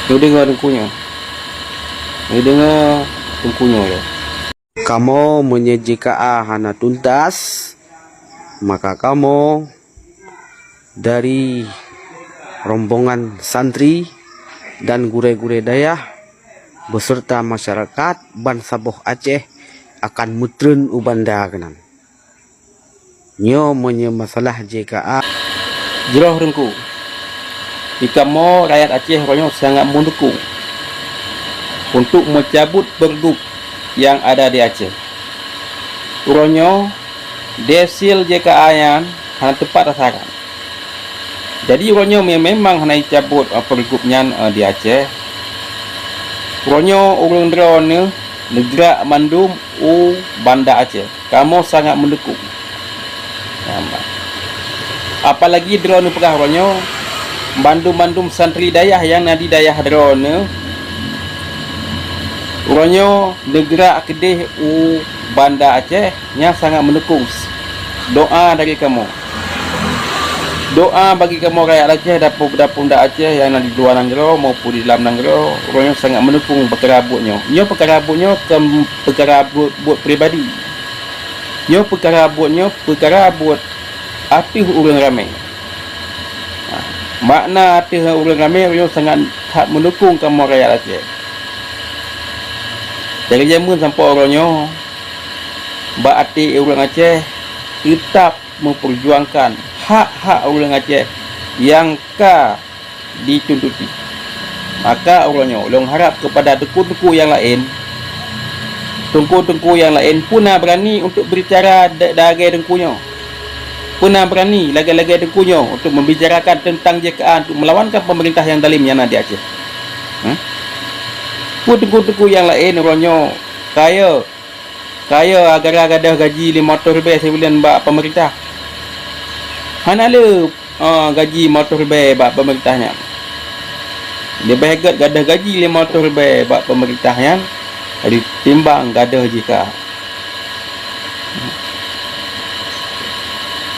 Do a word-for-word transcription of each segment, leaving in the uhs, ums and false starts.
Neudeungoe teungku nyoe. Neudeungoe teungku nyoe. Kamoe meunyoe J K A hana tuntas, maka kamoe dari rombongan santri dan gurée-gurée dayah beserta masyarakat bansaboh Aceh akan meutreun u Banda keunan. Nyoe meunyoe masalah J K A. Jroh Teungku, di kamoe rakyat Aceh uroe nyoe sangat meudukung untuk meucabut pergub nyang ada di Aceh. Uroe nyoe, desil J K A nyan hana teupat sasaran. Jadi uroe nyoe me-, memang hana jicabot, eh, pergub nyan, eh, di Aceh. Uroe nyoe ureuëng droeneuh neugrak mandum u Banda Aceh. Kamoe sangat meudukung. Apalagi droeneuh peugah uroe nyoe, bandum-bandum santri dayah nyang na di dayah droeneuh, uroe nyoe neugrak keudeh u Banda Aceh, nyan sangat meudukung. Doa dari kamoe. Doa bagi kamoe rakyat Aceh, dapur-dapur Banda Aceh nyang na di luwa nanggroe maupun di dalam nanggroe, uroe nyoe sangat meudukung peukara buet nyoe. Nyoe peukara buet nyoe kon peukara buet, buet pribadi. Nyoe peukara buet nyoe, peukara buet ateueh ureuëng ramé. Ha, makna ateueh ureuëng ramé, uroe nyoe sangat that meudukung kamoe rakyat Aceh. Dari jameun sampoe uroe nyoe, bak até ureuëng Aceh teutab meupeujuangkan hak-hak ureuëng Aceh nyang ka dituntuti. Maka uroe nyoe lôn harab keupada teungku-teungku nyang laén, teungku-teungku nyang laén peue na beurani untuk beubicara da-, lagée teungku nyoe. Peue na beurani lagée-lagée teungku nyoe untuk meubicarakan teuntang J K A untuk meulawankan peumeurintah nyang zalim nyang na di Aceh. Hmm? Peue teungku-teungku nyang laén uroe nyoe kaya Kaya gara gadoh gaji limong reutôh ribée sibuleuen bak peumeurintah. Hana le, eh, gaji limong reutôh ribée bak peumeurintah nyan. Leubeh gét gadoh gaji limong reutôh ribée bak peumeurintah nyan, ditimbang gadoh jih ka.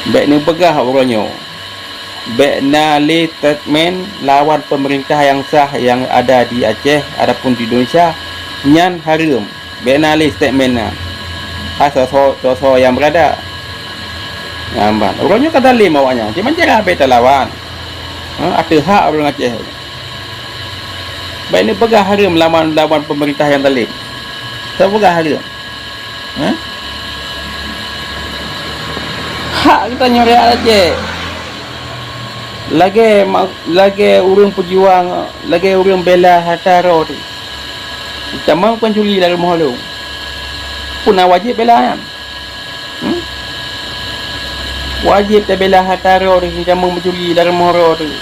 Bék neupeugah uroe nyoe. Bék na lé statement lawan peumeurintah nyang sah nyang ada di Aceh ataupun di Indonesia, nyan hareuem. Bék na lé statement nyan. Hai soe-soe, soe-soe nyang beurada. Nyan ban. Uroe nyoe ka zalim awaknyan. Cuma cara bék talawan. Ha, ateueh hak ureuëng Aceh. Bék neupeugah hareuem lawan, lawan peumeurintah nyang zalim. Soe peugah hareuem? Hah? Hak geutanyoe rakyat Aceh. Lagée ma-, lagée ureuëng peujuang, lagée ureuëng bela hareuta droe teuh. Tamong pancuri lam rumoh lôn. Peue na wajéb bela nyan? Hmm? Wajéb tabela hareuta droe teuh, tamong pancuri lam rumoh droe teuh.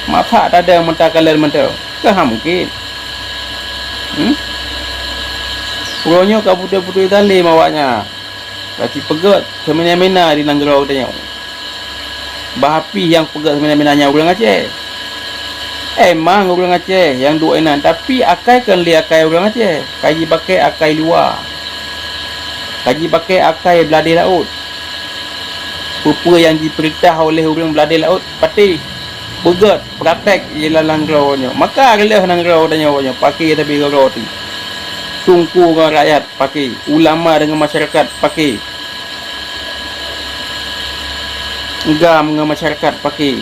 Masa tada meuta kalon mantong. Ka hana mungken. Hmm? Uroe nyoe ka beutôi-beutôi zalim awaknyan. Ka jipeugét seumina-mina di nanggroe geutanyoe. Bah pih nyang peugét seumina-mina nyan ureuëng Aceh. Emang ureuëng Aceh nyang duek inan, tapi akai kon lé akai ureuëng Aceh. Ka jipakée akai luwa. Ka jipakée akai beuladeh laôt. Peue-peue nyang jipeurintah oleh ureuëng beuladeh laôt, patéh, beugét, prakték di lam nanggroe nyoe. Maka reuloh nanggroe tanyoe nyoe, paké sabe geutanyoe. Teungku ngon rakyat paké, ulama deungon masyarakat paké, GAM ngon masyarakat paké.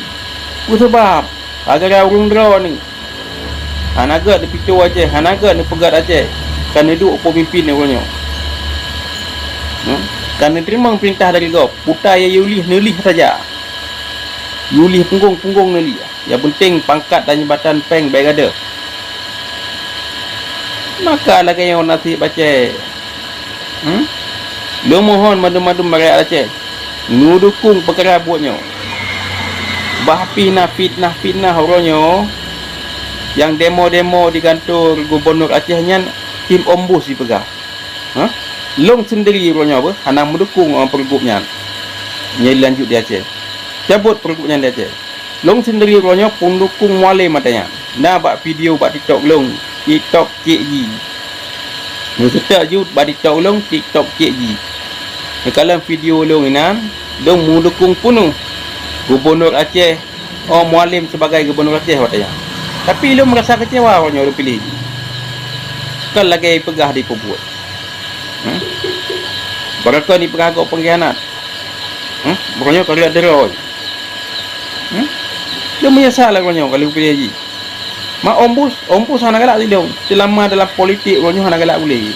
Peue sabab? Gara-gara ureuëng droeneuh. Hana gét neupicu Aceh, hana gét neupeugét Aceh, ka neuduek peumimpén uroe nyoe. Hmm? Ka neuteurimong peurintah dari gob, peue nyang yue lih, neulih saja. Yue lih punggong-punggong neulih. Nyang peunteng pangkat dan jabatan péng bék gadôh. Maka lagée nyoe naseb Aceh. Hmm? Lôn mohon mandum-mandum rakyat Aceh, neudukong peukara buet nyoe. Bah pih na fitnah-fitnah uroe nyoe, nyang demo-demo di kantor gubunur Aceh nyan tim ombus jipeugah. Hah? Lôn sendiri uroe nyoe beuh hana meudukong, eh, pergub nyan. Nyang lanjut di Aceh. Cabot pergub nyan di Aceh. Lôn sendiri uroe nyoe peundukong Mualem ata nyan. Na bak video bak TikTok lôn, TikTok Cik Ji. Neuseutôt jeuet bak TikTok lôn, TikTok Cik Ji. Neukalon video lôn inan, lôn meudukong peunoh Gubunur Aceh, oh, Mualem sibagai Gubunur Aceh watée nyan. Tapi lôn meurasa keucewa uroe nyoe lôn piléh jih. Kon lagée peugah di peubuet. Hmm? Barokon ipeugah gob pengkhianat. Hmm? Uroe nyoe ka lheueh droe. Hmm? Lôn meunyeusal uroe nyoe ka lheueh piléh jih. Ma ombus, ombus hana galak sidong. Seulama dalam politik uroe nyoe hana galak ulée.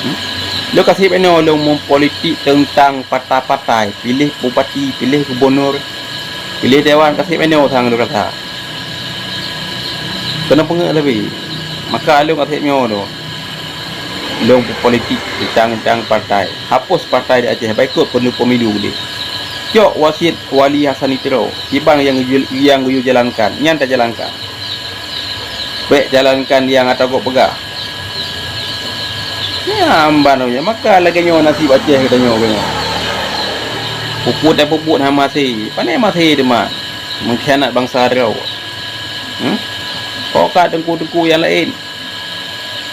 Hmm? Lôn ka seb inoe lôn meupolitik teuntang partai-partai, piléh bupati, piléh gubunur, piléh dewan, ka seb inoe sang lôn rasa. Keuneuk peungeuet leubeh. Maka lôn ka seb nyoe lôn. Lôn beupolitik teuntang-teuntang partai. Hapus partai di Aceh, baikot peue pemilu deh. Cok wasiet Wali Hasan Itro, kiban nyang geuyue, nyang geuyue jalankan, nyan tajalankan. Bék jalankan nyang ata gob peugah. Nyan ban nyoe, maka lagée nyoe nasib Aceh geutanyoe nyoe. Peubuet dan peubuet hana maté, pane maté teuma. Mengkhianat bansa droe. Hmm? Ho ka teungku-teungku nyang laén.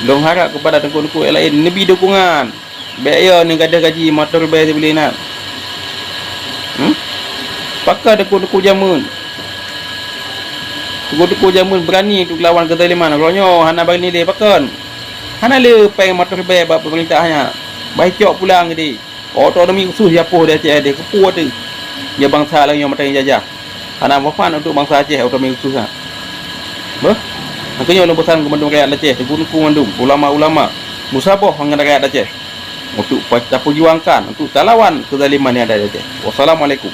Lôn harap keupada teungku-teungku nyang laén neubi dukungan. Bék yo neugadôh gaji motor bèe sibuleuen nyan. Hmm? Pakon teungku-teungku jameun? Teungku-teungku jameun beurani untuk lawan keuzaliman. Uroe nyoe hana beurani lé pakon? Hana lé péng motor bèe bak peumeurintah nyan. Bah cok pulang di otonomi khusus ya poh di Aceh deh. Keupeue teuh? Ya bansa laén nyoe mantong jajah. Hana manfaat untuk bansa Aceh otonomi khusus nyan. Beuh? Nyang keuh nyoe lôn peusan keu mandum rakyat Aceh, teungku-teungku mandum, ulama-ulama, meusaboh ngon rakyat Aceh. Untuk pa-, tapeujuangkan, untuk talawan keuzaliman nyang ada di Aceh. Wassalamualaikum.